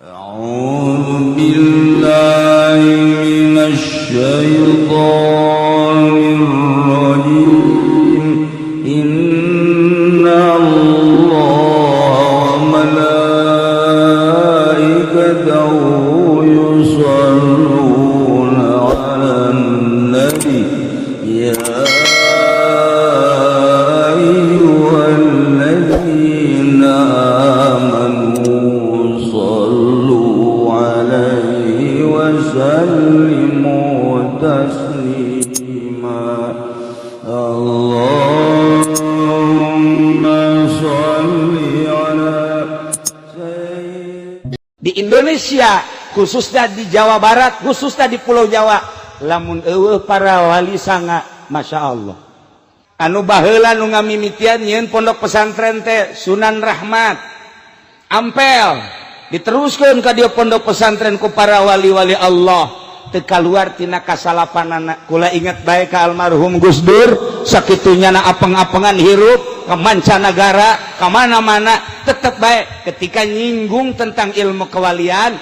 أعوذ بالله من الشيطان الرجيم. إن الله وملائكته يصلون على النبي، يا أيها الذين آمنوا صلوا عليه وسلموا تسليما. اللهم صل على سيدنا Di Indonesia, khususnya di Jawa Barat, khususnya di Pulau Jawa, lamun euweuh para wali sanga, Masya Allah, anu baheula nu ngamimitian nyieun pondok pesantren teh Sunan Rahmat Ampel, diteruskan ka dia pondok pesantren ku para wali-wali Allah, teu kaluar tina kasalapanana. Kula ingat bae ka almarhum Gus Dur, sakitunya na apeng-apengan hirup ke mancanagara, ke mana-mana, tetep bae ketika nyinggung tentang ilmu kewalian,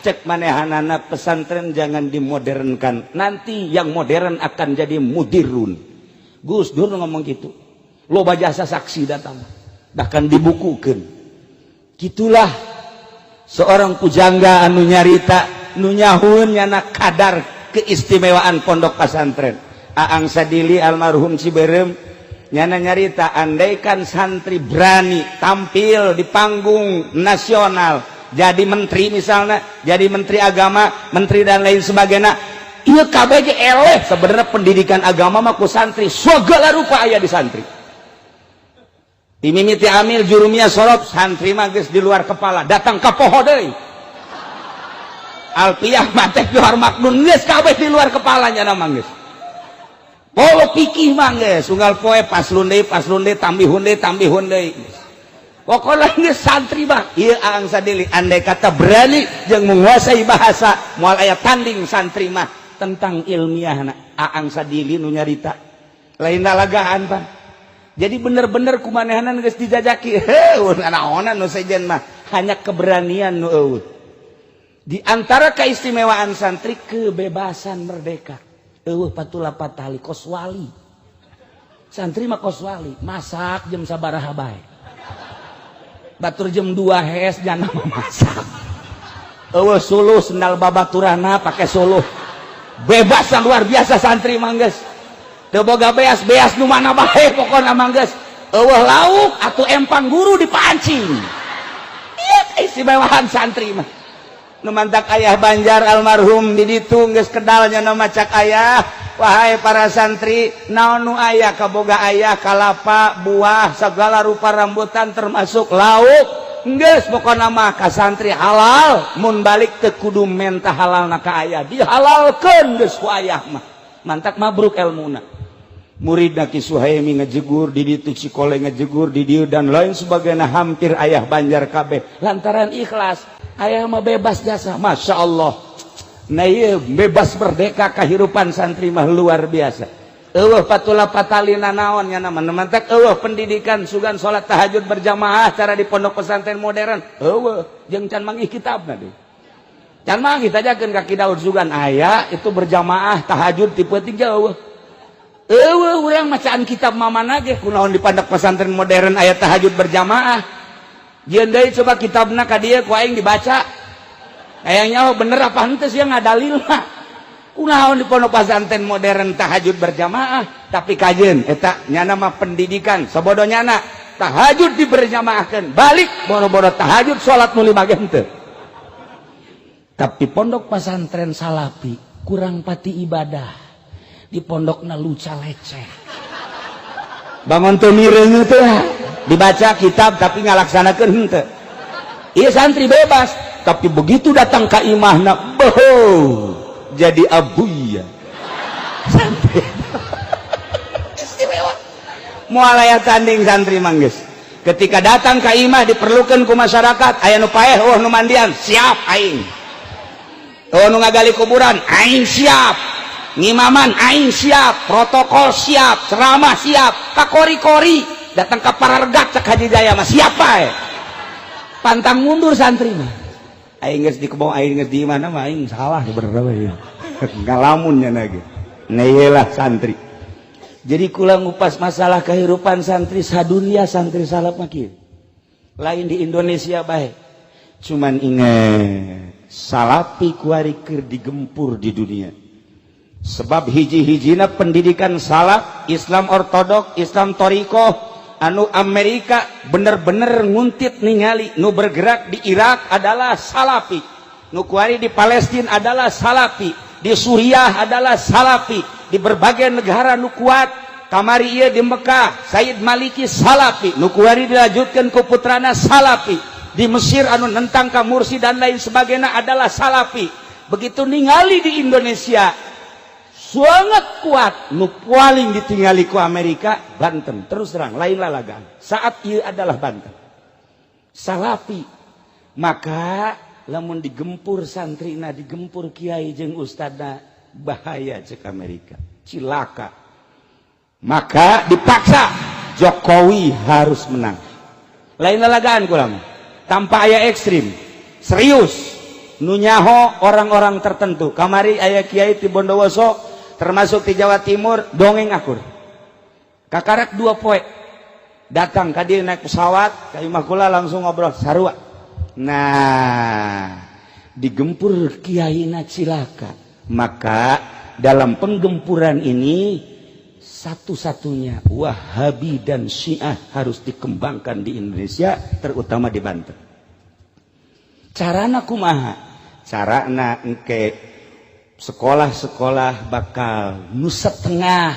cek manehanana, "Pesantren jangan dimodernkan, nanti yang modern akan jadi mudirun." Gus Dur ngomong gitu, loba jasa saksi datang, bahkan dibukukan. Gitulah seorang pujangga anu nyarita, nu nyahueun nyana kadar keistimewaan pondok pesantren. Aang Sadili almarhum Ciberem nyana nyarita, andaikan santri berani tampil di panggung nasional jadi menteri misalnya, jadi menteri agama, menteri dan lain sebagainya, iya KBG eleh. Sebenarnya pendidikan agama mah ku santri, segala rupa aya di santri. Dimimiti amil, jurumiyah, sorof, santri mah geus di luar kepala, datang ka poho deui. Alpiyah, mantek, Johar, Maknun, geus kabeh di luar kepalanya nama geus. Polo pikih mah geus unggal poe paslun deui, paslun deui, tambihun deui, tambihun deui. Pokoknya geus santri mah ieu Aang Sadili, andai kata berani jeung menguasai bahasa, moal aya tanding santri mah tentang ilmiahna. Aang Sadili nu nyarita, lain lalagaan, Pak. Jadi bener-bener kumanehanan geus dijajaki, heuh, naonan nu sejen mah, hanya keberanian nu euweuh. Di antara keistimewaan santri, kebebasan, merdeka, euweuh patula patali, kos wali. Santri mah kos wali, masak jam sabaraha bae. Batur jam 2 hes jangan masak. Euweuh suluh, sendal babaturana pakai suluh. Bebasan luar biasa santri mah geus. Teu boga beas, beas nu mana bae pokona mah geus. Euweuh lauk atuh empang guru dipancing. Ieu keistimewaan santri mah. Nu mantak ayah Banjar almarhum di ditu geus kedalnya nu macak ayah, "Wahai para santri, naon nu aya kaboga ayah, kalapa, buah, segala rupa rambutan, termasuk lauk, geus pokona mah ka santri halal. Mun balik teu kudu menta halalna ka ayah, dihalalkeun geus ku ayah mah." Mantak mabruk elmuna. Murid Ki Suhaimi ngejegur di ditu, Cikole ngejegur di dieu, dan lain sebagainya, hampir ayah Banjar kabeh, lantaran ikhlas ayah mah bebas jasa. Masya Allah. Nah, iya, bebas merdeka kehidupan santri mah luar biasa. Euweuh patula patalina naon nya nama mantak euweuh pendidikan sugan salat tahajud berjamaah cara di pondok pesantren modern euweuh, jeung can manggih kitabna deui, can manggih. Tajakeun ka Ki Daud, sugan aya itu berjamaah tahajud tipe tiga? Euweuh, euweuh. Urang macaan kitab mamana ge, kunaon di pondok pesantren modern aya tahajud berjamaah? Jieun deui coba kitabna ka dieu ku aing dibaca. Kayaknya, oh, bener apa henteu sih ngadalil mah. Kunaon di pondok pesantren modern tahajud berjamaah? Tapi kajen eta nyana mah pendidikan sabodo nyana tahajud diberjamaahkeun, balik boro-boro tahajud, salat nu lima ge henteu. Tapi pondok pesantren salafi kurang pati ibadah, di pondokna luca leceh, bangun teu mireung teh, dibaca kitab tapi ngalaksanakeun henteu. Iya, santri bebas, tapi begitu datang ke imahna, boho, jadi abuya. Santri istimewa, moal aya tanding santri mah geus. Ketika datang ke imah diperlukan ku masyarakat, aya nu paeh, oh, nu mandian, siap aing. Oh, nu ngagali kuburan, aing siap. Ngimaman aing siap, protokol siap, ceramah siap, kakori-kori datang ke para regat, cek Haji Jaya mah siapa ya, pantang mundur santri mah. Aing geus di kebon, aing geus di mana mah aing salah sebenarnya ya. Ngalamun nya ge. Nah, iyalah santri. Jadi kula ngupas masalah kehidupan santri sadunia, santri salaf mah kieu. Lain di Indonesia bae. Cuman ingat, salafi kuari keur digempur di dunia. Sebab hiji-hijina pendidikan salaf, Islam ortodok, Islam toriko, anu Amerika bener-bener nguntit ningali nu bergerak di Irak adalah salafi, nu kuari di Palestina adalah salafi, di Suriah adalah salafi, di berbagai negara nu kuat. Kamari ieu di Mekah Said Maliki salafi, nu kuari dilanjutkan ku putrana salafi. Di Mesir anu nentang ka Mursi dan lain sebagainya adalah salafi. Begitu ningali di Indonesia sangat kuat, nu paling ditinggali ku Amerika Banten. Terus terang, lain lalagan saat ieu adalah Banten salafi. Maka lamun digempur santrina, digempur kiai jeung ustadna, bahaya cek Amerika, cilaka. Maka dipaksa Jokowi harus menang. Lain lalagaan kurang tanpa aya ekstrim, serius. Nu nyaho orang-orang tertentu. Kamari aya kiai di Bondowoso, termasuk di Jawa Timur, dongeng akur kakarak 2 poe datang ka dieu naik pesawat ka imah kula, langsung ngobrol sarua. Nah, digempur kiaina cilaka. Maka dalam penggempuran ini satu-satunya Wahabi dan Syiah harus dikembangkan di Indonesia, terutama di Banten. Carana kumaha? Carana engke sekolah-sekolah bakal nu setengah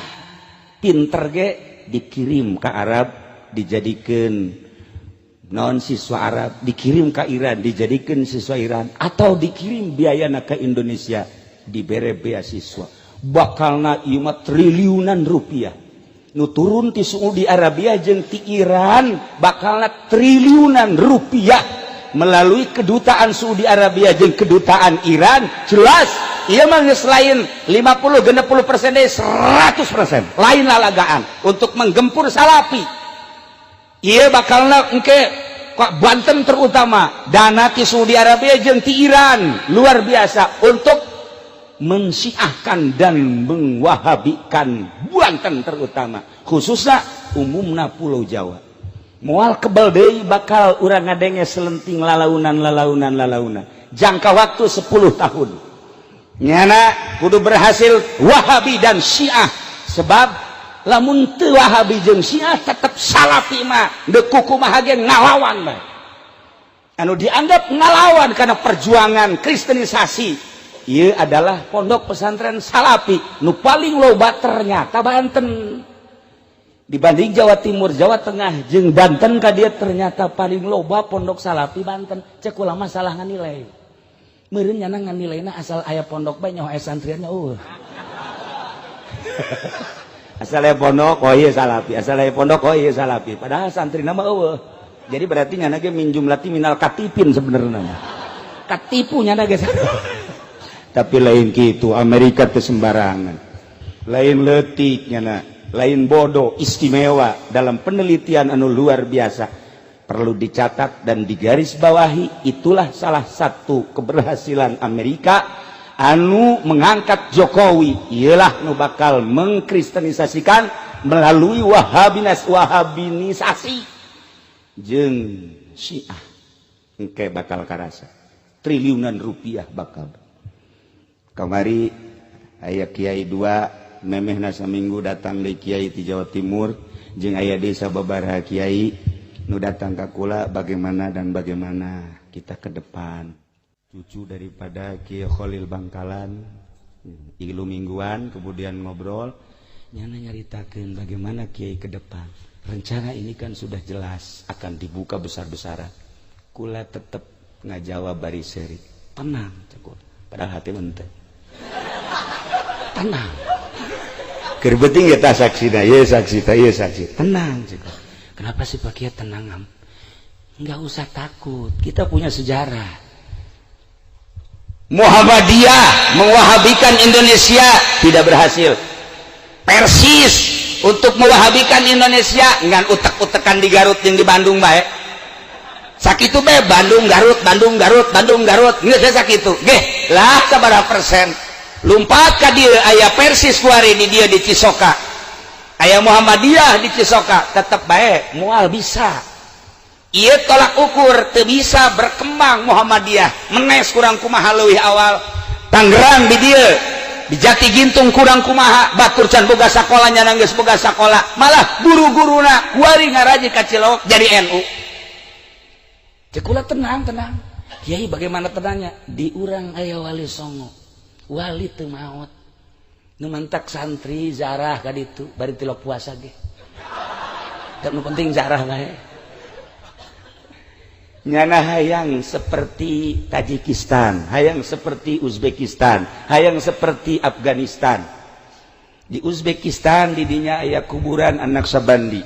pinter ge dikirim ke Arab, dijadikan non siswa Arab, dikirim ke Iran, dijadikan siswa Iran, atau dikirim biayana ke Indonesia, dibere beasiswa. Bakalna ieu mah triliunan rupiah nu turun ti Saudi Arabia jeung ti Iran. Bakalna triliunan rupiah melalui kedutaan Saudi Arabia jeung kedutaan Iran. Jelas ieu mah geus lain 50 60% deui, 100%, lain lalagaan untuk menggempur salafi. Ieu bakalna engke kok Banten terutama dana ti Saudi Arabia jeung ti Iran luar biasa untuk mensiahkan dan mengwahabikan Banten terutama, khususnya umumna Pulau Jawa. Moal kebal deui bakal urang ngadenge selenting lalaunan, lalaunan, lalaunan. Jangka waktu 10 tahun nyana kudu berhasil Wahabi dan Syiah, sebab lamun teu Wahabi jeung Syiah tetep Salafi mah deuk kumaha ge ngalawan bae, anu dianggap ngalawan karena perjuangan kristenisasi. Ieu adalah pondok pesantren Salafi nu paling loba ternyata Banten. Dibanding Jawa Timur, Jawa Tengah jeung Banten ka dieu, ternyata paling loba pondok Salafi Banten. Cek ulama salah nganilai meureun, nyana nganilaina asal aya pondok bae, nyaho aya santriannya. Asal aya pondok, oh iya Salafi, asal aya pondok, oh iya Salafi, padahal santri nama eueuh. Jadi berarti nyana ge min jumlati minal katipin, sebenarnya katipu nyana ge. Tapi lain gitu, Amerika teh sembarangan, lain letik nyana, lain bodoh, istimewa dalam penelitian anu luar biasa. Perlu dicatat dan digarisbawahi, itulah salah satu keberhasilan Amerika anu mengangkat Jokowi. Ialah nu bakal mengkristenisasikan melalui Wahabinas, Wahabinisasi jeung Syiah. Engke bakal karasa triliunan rupiah bakal. Kamari aya kiai dua, memehna saminggu datang di kiai di Jawa Timur jeung aya desa babaraha kiai nu datang ka kula, bagaimana dan bagaimana kita ke depan. Cucu daripada Kiai Khalil Bangkalan ilu mingguan, kemudian ngobrol, nyana nyaritakeun bagaimana kiai ke depan. Rencana ini kan sudah jelas akan dibuka besar-besaran. Kula tetep ngajawab bari seri, "Tenang," cek, padahal hati ente tenang. Keur penting eta saksina, ieu saksi ta, ieu saksi. "Tenang," cek. "Kenapa sih, Pak Kiai, tenang?" Am, nggak usah takut, kita punya sejarah. Muhammadiyah mewahabikan Indonesia tidak berhasil. Persis untuk mewahabikan Indonesia ngan utek-utekan di Garut yang di Bandung baik. Sakitu be Bandung Garut, Bandung Garut, Bandung Garut, geus sakitu ge lah. Sabaraha persen lumpat ka dieu? Aya Persis kuari di dieu, di Cisoka aya Muhammadiyah, di Cisoka tetep bae moal bisa. Ieu tolak ukur, teu bisa berkembang Muhammadiyah. Menes kurang kumaha leuwih awal Tangerang di dieu, di Jati Gintung kurang kumaha, batur can boga sakolanya, geus boga sakola, malah guru-guruna kuari ngaraji ka Cilawak jadi NU. Cek kula, tenang, tenang, Kiai. Bagaimana tenangnya? Di urang aya Wali Songo, wali teu maot. Nu mantak santri zarah ka ditu bari tilok puasa ge. Nu penting zarah bae. Nyana hayang seperti Tajikistan, hayang seperti Uzbekistan, hayang seperti Afghanistan. Di Uzbekistan didinya aya kuburan anak Sabandi,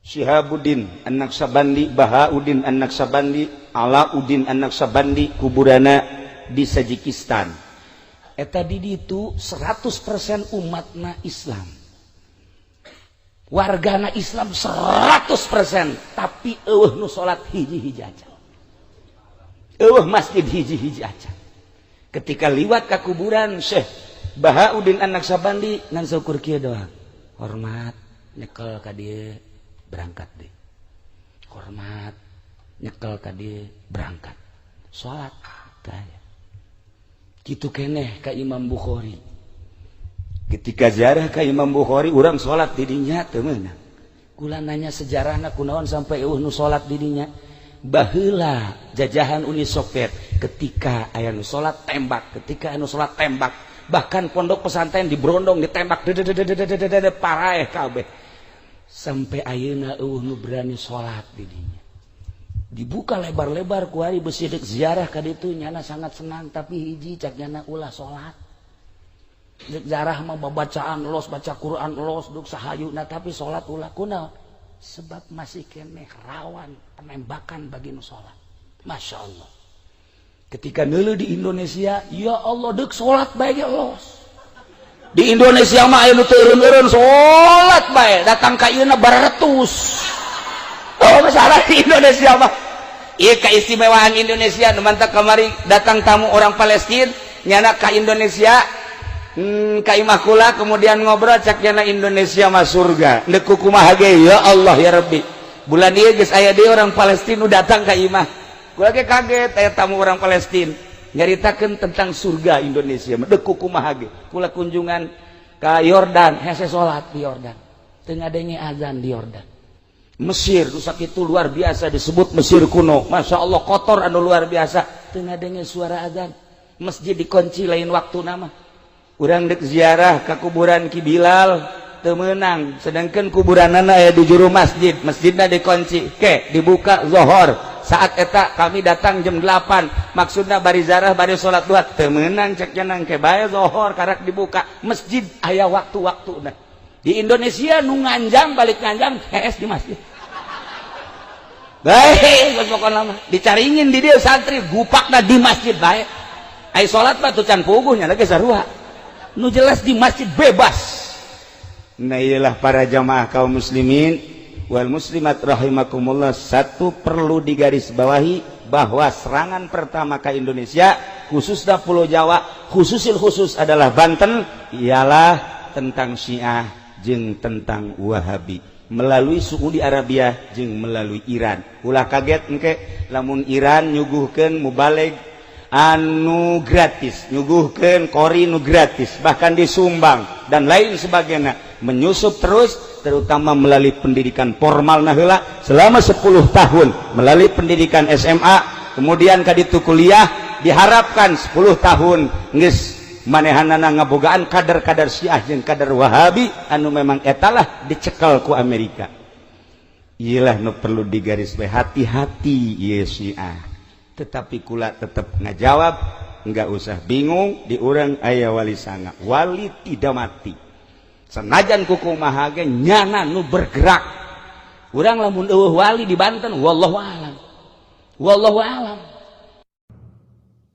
Syihabuddin anak Sabandi, Bahauddin anak Sabandi, Alauddin anak Sabandi, kuburana di Tajikistan. Eta di ditu 100% umatna Islam, wargana Islam 100%, tapi euweuh nu salat hiji-hiji aja, euweuh masjid hiji-hiji aja. Ketika liwat ke kuburan Syekh Bahauddin anak Sabandi, ngan syukur kieu doang, hormat, nyekel ka dieu, berangkat deh, hormat, nyekel ka dieu, berangkat salat. Tanya kitu keneh ka Imam Bukhari. Ketika ziarah ka Imam Bukhari, urang salat di dinya teu meunang. Kula nanya sejarahna, kunaon sampai euweuh nu salat di dinya? Baheula jajahan Uni Soviet, ketika aya nu salat tembak, ketika anu salat tembak. Bahkan pondok pesantren diberondong, ditembak, paraeh kabeh. Sampai ayeuna euweuh nu berani salat di dinya. Dibuka lebar-lebar kuari besi. Dek ziarah ka ditu nyana sangat senang, tapi hiji cak nyana, ulah salat. Dek ziarah mah babacaan los, baca Quran los, duk sahayuna, tapi salat ulah. Kunaon? Sebab masih keneh rawan penembakan bagi nu salat. Masya Allah, ketika ngeuleuh di Indonesia, ya Allah, dek salat bae ge los. Di Indonesia mah aya nu teu eureun-eureun salat bae, datang ka ieuna baratus. Oh, masalah di Indonesia mah ieu keistimewaan Indonesia. Nu mantak kamari datang tamu orang Palestina nyana ka Indonesia, ka imah kula, kemudian ngobrol, cak nyana Indonesia mah surga. Deuk kumaha ge, ya Allah ya Rabbi. Bulan ieu geus aya deui orang Palestina nu datang ka imah kula ge. Kaget aya tamu orang Palestina nyaritakeun tentang surga Indonesia. Deuk kumaha ge kula kunjungan ka Yordan, hese salat di Yordan, teu ngadenge azan di Yordan. Mesir rusak itu luar biasa, disebut Mesir kuno, Masya Allah, kotor anu luar biasa, teu ngadenge suara azan, masjid dikunci lain waktu. Nama urang dek ziarah ke kuburan Ki Bilal teu meunang, sedangkan kuburanana aya di juru masjid, masjidna dikunci, ke dibuka zohor. Saat eta kami datang jam 8, maksudna bari ziarah bari salat duha, teu meunang cek nang ke bae zohor karak dibuka masjid, aya waktu-waktu. Nah, di Indonesia nu nganjang balik nganjang hees di masjid. Baik, pokokna mah dicaringin di dia santri gupakna di masjid bae. Ai salat mah tuh can puguhnya lagi sarua. Nu jelas di masjid bebas. Nah, iyalah para jamaah kaum muslimin wal muslimat rahimakumullah, satu perlu digarisbawahi bahwa serangan pertama ke Indonesia, khususnya Pulau Jawa, khususil khusus adalah Banten, ialah tentang Syiah jeung tentang Wahabi melalui Saudi Arabia jeung melalui Iran. Ulah kaget engke lamun Iran nyuguhkeun mubalig anu gratis, nyuguhkeun qori nu gratis, bahkan disumbang dan lain sebagainya, menyusup terus, terutama melalui pendidikan formal nah selama 10 tahun melalui pendidikan SMA, kemudian kaditu kuliah. Diharapkan 10 tahun geus manehanana ngabogaan kader-kader Syiah jeung kader Wahabi anu memang etalah dicekel ku Amerika. Iyalah nu perlu digaris hati-hati ieu Syiah. Tetapi kula tetap ngajawab, nggak usah bingung, di urang aya Wali Sanga, wali tidak mati. Senajan kukumaha ge nyana nu bergerak. Urang lamun euweuh wali di Banten, wallahu alam, wallahu alam.